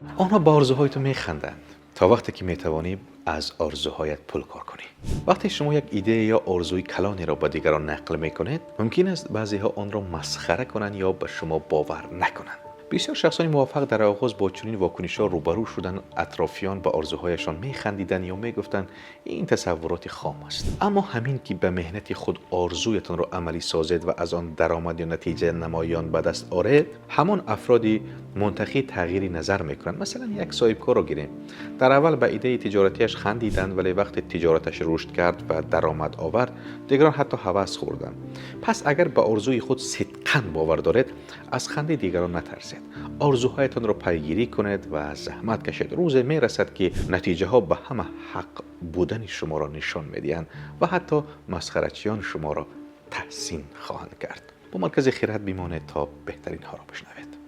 Онҳо ба орзуҳои ту механданд, то вақте ки метавонӣ аз орзуҳоят пул кор кунӣ. Вақте шумо як идея ё орзуи калонеро ба дигарон нақл мекунед, мумкин аст баъзеҳо онро масхара кунанд ё ба шумо бовар накунанд. Бисёр шахсони муваффақ дар оғоз бо чунин вокунишҳо рӯбарӯ шуданд. Атрофиён ба орзуҳояшон механдиданд ё мегуфтанд, ин тасаввуроти хом аст. Аммо ҳамин ки ба меҳнати худ орзуятонро амалӣ созед ва аз он даромад ё натиҷа намоён ба даст оред, ҳамон афроди мунтақид тағйири назар мекунанд. Масалан, як соҳибкорро гирем. Дар аввал ба идеяи тиҷоратиаш хандиданд, вале вақте тиҷораташ рушд кард ва даромад овард, дигарон ҳатто ҳавас хӯрданд. Пас агар ба орзуи худ сидқан бовар доред, аз хандаи дигарон натарсед. Орзуҳоятонро пайгирӣ кунед ва заҳмат кашед. Рӯзе мерасад, ки натиҷаҳо ба ҳама ҳақ будани шуморо нишон медиҳанд ва ҳатто масхарачиён шуморо таҳсин хоҳанд кард. Бо Маркази Хирад бимонед, то беҳтаринҳоро бишнавед.